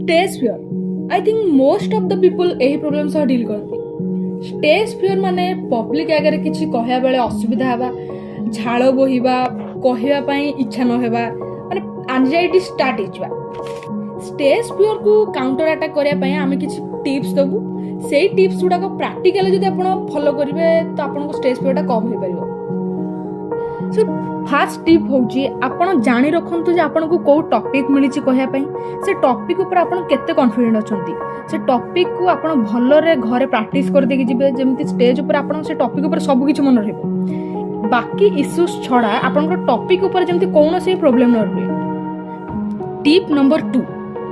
Stage fear. I think most of the people ଏହି problem ସହ deal କରନ୍ତି। Stage fear ମାନେ ପବ୍ଲିକ୍ ଆଗରେ କିଛି କହିବା ବେଳେ ଅସୁବିଧା ହେବା, ଝାଳ ବୋହିବା, କହିବା ପାଇଁ ଇଚ୍ଛା ନ ହେବା, ମାନେ ଆନଜାଇଟି ଷ୍ଟାର୍ଟ ହେଇଯିବା। ଷ୍ଟେଜ୍ ଫିୟରକୁ କାଉଣ୍ଟର ଆଟାକ୍ କରିବା ପାଇଁ ଆମେ କିଛି ଟିପ୍ସ ଦେବୁ। ସେଇ ଟିପ୍ସ ଗୁଡ଼ାକ ପ୍ରାକ୍ଟିକାଲି ଯଦି ଆପଣ ଫଲୋ କରିବେ, ତ ଆପଣଙ୍କ ଷ୍ଟେଜ୍ ଫିୟରଟା କମ୍ ହେଇପାରିବ। ସୋ ଫାର୍ଷ୍ଟ ଟିପ୍ ହେଉଛି, ଆପଣ ଜାଣି ରଖନ୍ତୁ ଯେ ଆପଣଙ୍କୁ କେଉଁ ଟପିକ୍ ମିଳିଛି କହିବା ପାଇଁ, ସେ ଟପିକ୍ ଉପରେ ଆପଣ କେତେ କନଫିଡେଣ୍ଟ ଅଛନ୍ତି। ସେ ଟପିକ୍କୁ ଆପଣ ଭଲରେ ଘରେ ପ୍ରାକ୍ଟିସ୍ କରିଦେଇକି ଯିବେ, ଯେମିତି ଷ୍ଟେଜ୍ ଉପରେ ଆପଣ ସେ ଟପିକ୍ ଉପରେ ସବୁ କିଛି ମନେ ରହିବ। ବାକି ଇସ୍ୟୁସ୍ ଛଡ଼ା ଆପଣଙ୍କର ଟପିକ୍ ଉପରେ ଯେମିତି କୌଣସି ପ୍ରୋବ୍ଲେମ୍ ନ ରୁହେ। Tip number 2।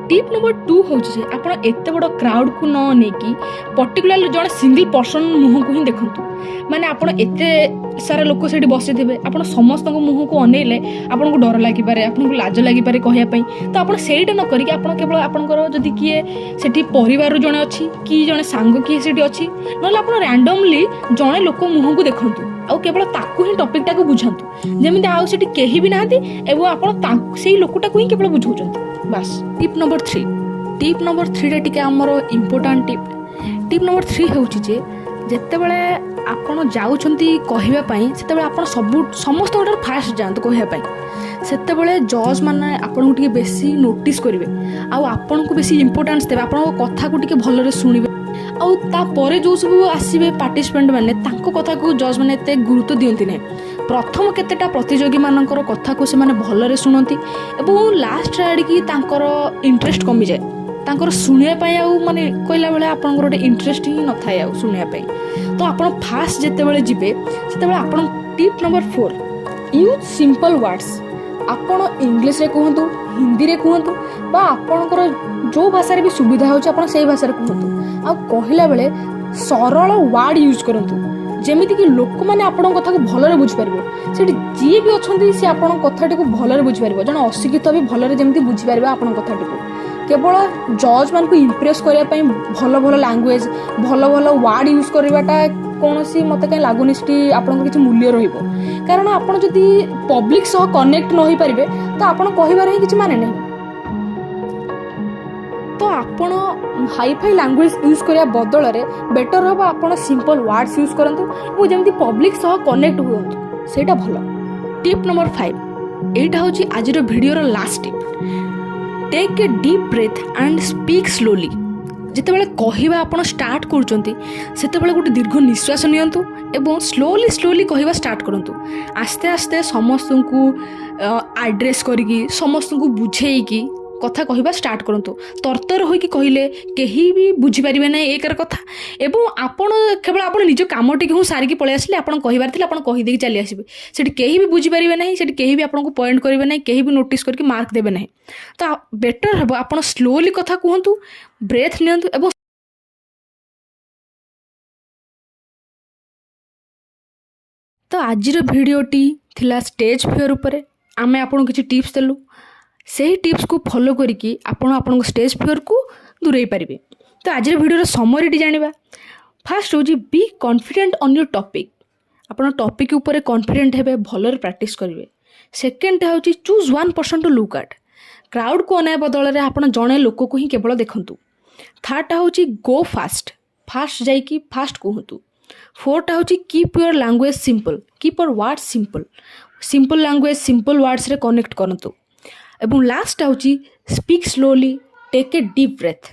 Tip number 2 ହେଉଛି ଯେ ଆପଣ ଏତେ ବଡ଼ କ୍ରାଉଡ଼କୁ ନ ନେଇକି ପର୍ଟିକୁଲାରଲି ଜଣେ ସିଙ୍ଗଲ ପର୍ସନ୍ ମୁହଁକୁ ହିଁ ଦେଖନ୍ତୁ। ମାନେ ଆପଣ ଏତେ ସାରା ଲୋକ ସେଠି ବସିଥିବେ, ଆପଣ ସମସ୍ତଙ୍କ ମୁହଁକୁ ଅନେଇଲେ ଆପଣଙ୍କୁ ଡର ଲାଗିପାରେ, ଆପଣଙ୍କୁ ଲାଜ ଲାଗିପାରେ କହିବା ପାଇଁ। ତ ଆପଣ ସେଇଟା ନ କରିକି ଆପଣ କେବଳ ଆପଣଙ୍କର ଯଦି କିଏ ସେଠି ପରିବାରରୁ ଜଣେ ଅଛି କି ଜଣେ ସାଙ୍ଗ କିଏ ସେଠି ଅଛି, ନହେଲେ ଆପଣ ରାଣ୍ଡମଲି ଜଣେ ଲୋକ ମୁହଁକୁ ଦେଖନ୍ତୁ ଆଉ କେବଳ ତାକୁ ହିଁ ଟପିକ୍ଟାକୁ ବୁଝାନ୍ତୁ, ଯେମିତି ଆଉ ସେଠି କେହି ବି ନାହାନ୍ତି ଏବଂ ଆପଣ ସେଇ ଲୋକଟାକୁ ହିଁ କେବଳ ବୁଝାଉଛନ୍ତି, ବାସ୍। Tip number 3। Tip number 3ଟା ଟିକେ ଆମର ଇମ୍ପୋର୍ଟାଣ୍ଟ ଟିପ୍। ଟିପ୍ ନମ୍ବର 3 ହେଉଛି ଯେ ଯେତେବେଳେ ଆପଣ ଯାଉଛନ୍ତି କହିବା ପାଇଁ, ସେତେବେଳେ ଆପଣ ସମସ୍ତଙ୍କ ଠାରୁ ଫାଷ୍ଟ ଯାଆନ୍ତୁ କହିବା ପାଇଁ। ସେତେବେଳେ ଜଜ୍ ମାନେ ଆପଣଙ୍କୁ ଟିକେ ବେଶୀ ନୋଟିସ୍ କରିବେ ଆଉ ଆପଣଙ୍କୁ ବେଶୀ ଇମ୍ପୋର୍ଟାନ୍ସ ଦେବେ, ଆପଣଙ୍କ କଥାକୁ ଟିକେ ଭଲରେ ଶୁଣିବେ। ଆଉ ତାପରେ ଯେଉଁ ସବୁ ଆସିବେ ପାର୍ଟିସିପେଣ୍ଟ ମାନେ, ତାଙ୍କ କଥାକୁ ଜଜ୍ ମାନେ ଏତେ ଗୁରୁତ୍ୱ ଦିଅନ୍ତି ନାହିଁ। ପ୍ରଥମ କେତେଟା ପ୍ରତିଯୋଗୀମାନଙ୍କର କଥାକୁ ସେମାନେ ଭଲରେ ଶୁଣନ୍ତି ଏବଂ ଲାଷ୍ଟ ଆଡ଼ିକି ତାଙ୍କର ଇଣ୍ଟରେଷ୍ଟ କମିଯାଏ ତାଙ୍କର ଶୁଣିବା ପାଇଁ। ଆଉ ମାନେ କହିଲା ଭଳିଆ ଆପଣଙ୍କର ଗୋଟେ ଇଣ୍ଟରେଷ୍ଟ ହିଁ ନଥାଏ ଆଉ ଶୁଣିବା ପାଇଁ। ତ ଆପଣ ଫାଷ୍ଟ ଯେତେବେଳେ ଯିବେ, ସେତେବେଳେ ଆପଣ। Tip number 4, use simple words. ଆପଣ ଇଂଲିଶରେ କୁହନ୍ତୁ, ହିନ୍ଦୀରେ କୁହନ୍ତୁ ବା ଆପଣଙ୍କର ଯେଉଁ ଭାଷାରେ ବି ସୁବିଧା ହେଉଛି, ଆପଣ ସେଇ ଭାଷାରେ କୁହନ୍ତୁ। ଆଉ କହିଲା ବେଳେ ସରଳ ୱାର୍ଡ଼ ୟୁଜ୍ କରନ୍ତୁ, ଯେମିତିକି ଲୋକମାନେ ଆପଣଙ୍କ କଥାକୁ ଭଲରେ ବୁଝିପାରିବେ। ସେଠି ଯିଏ ବି ଅଛନ୍ତି, ସେ ଆପଣଙ୍କ କଥାଟିକୁ ଭଲରେ ବୁଝିପାରିବ। ଜଣେ ଅଶିକ୍ଷିତ ବି ଭଲରେ ଯେମିତି ବୁଝିପାରିବ ଆପଣଙ୍କ କଥାଟିକୁ। କେବଳ ଜଜ୍ମାନଙ୍କୁ ଇମ୍ପ୍ରେସ୍ କରିବା ପାଇଁ ଭଲ ଭଲ ଲାଙ୍ଗୁଏଜ୍, ଭଲ ଭଲ ୱାର୍ଡ଼ ୟୁଜ୍ କରିବାଟା କୌଣସି, ମୋତେ କାହିଁ ଲାଗୁନି ସେଠି ଆପଣଙ୍କର କିଛି ମୂଲ୍ୟ ରହିବ। କାରଣ ଆପଣ ଯଦି ପବ୍ଲିକ୍ ସହ କନେକ୍ଟ ନ ହେଇପାରିବେ, ତ ଆପଣ କହିବାର ହିଁ କିଛି ମାନେ ନାହିଁ। ତ ଆପଣ ହାଇଫାଇ ଲାଙ୍ଗୁଏଜ୍ ୟୁଜ୍ କରିବା ବଦଳରେ ବେଟର୍ ହେବ ଆପଣ ସିମ୍ପଲ୍ ୱାର୍ଡ଼ସ୍ ୟୁଜ୍ କରନ୍ତୁ ଏବଂ ଯେମିତି ପବ୍ଲିକ୍ ସହ କନେକ୍ଟ ହୁଅନ୍ତୁ, ସେଇଟା ଭଲ। ଟିପ୍ ନମ୍ବର 5, ଏଇଟା ହେଉଛି ଆଜିର ଭିଡ଼ିଓର last tip. Take a deep breath and speak slowly. ଯେତେବେଳେ କହିବା ଆପଣ ଷ୍ଟାର୍ଟ କରୁଛନ୍ତି, ସେତେବେଳେ ଗୋଟେ ଦୀର୍ଘ ନିଶ୍ୱାସ ନିଅନ୍ତୁ ଏବଂ ସ୍ଲୋଲି ସ୍ଲୋଲି କହିବା ଷ୍ଟାର୍ଟ କରନ୍ତୁ। ଆସ୍ତେ ଆସ୍ତେ ସମସ୍ତଙ୍କୁ ଆଡ୍ରେସ୍ କରିକି, ସମସ୍ତଙ୍କୁ ବୁଝେଇକି କଥା କହିବା ଷ୍ଟାର୍ଟ କରନ୍ତୁ। ତରତର ହୋଇକି କହିଲେ କେହି ବି ବୁଝିପାରିବେ ନାହିଁ ଏକର କଥା। ଏବଂ ଆପଣ କେବଳ ଆପଣ ନିଜ କାମଟିକୁ ହିଁ ସାରିକି ପଳେଇ ଆସିଲେ, ଆପଣ କହିବାର ଥିଲା ଆପଣ କହିଦେଇକି ଚାଲି ଆସିବେ, ସେଠି କେହି ବି ବୁଝିପାରିବେ ନାହିଁ, ସେଠି କେହି ବି ଆପଣଙ୍କୁ ପଏଣ୍ଟ କରିବେ ନାହିଁ, କେହି ବି ନୋଟିସ୍ କରିକି ମାର୍କ ଦେବେ ନାହିଁ। ତ ବେଟର୍ ହେବ ଆପଣ ସ୍ଲୋଲି କଥା କୁହନ୍ତୁ, ବ୍ରେଥ୍ ନିଅନ୍ତୁ ଏବଂ ତ ଆଜିର ଭିଡ଼ିଓଟି ଥିଲା ଷ୍ଟେଜ୍ ଫିୟର୍ ଉପରେ। ଆମେ ଆପଣଙ୍କୁ କିଛି ଟିପ୍ସ ଦେଲୁ। ସେହି ଟିପ୍ସକୁ ଫଲୋ କରିକି ଆପଣ ଆପଣଙ୍କ ଷ୍ଟେଜ୍ ଫିୟର୍କୁ ଦୂରେଇ ପାରିବେ। ତ ଆଜିର ଭିଡ଼ିଓର ସମରିଟି ଜାଣିବା। ଫାର୍ଷ୍ଟ ହେଉଛି, be confident on your topic. ଆପଣ ଟପିକ୍ ଉପରେ କନଫିଡେଣ୍ଟ ହେବେ, ଭଲରେ ପ୍ରାକ୍ଟିସ୍ କରିବେ। ସେକେଣ୍ଡ ହେଉଛି, choose one person to look at. କ୍ରାଉଡ଼କୁ ଅନାଇବା ବଦଳରେ ଆପଣ ଜଣେ ଲୋକକୁ ହିଁ କେବଳ ଦେଖନ୍ତୁ। ଥାର୍ଡ଼ଟା ହେଉଛି, ଗୋ ଫାଷ୍ଟ। ଫାଷ୍ଟ ଯାଇକି ଫାଷ୍ଟ କୁହନ୍ତୁ। ଫୋର୍ଥଟା ହେଉଛି, keep your language simple, keep your word simple. Simple language, simple ୱାର୍ଡ଼ସରେ connect କରନ୍ତୁ। ଏବଂ ଲାଷ୍ଟଟା ହେଉଛି, speak slowly, take a deep breath.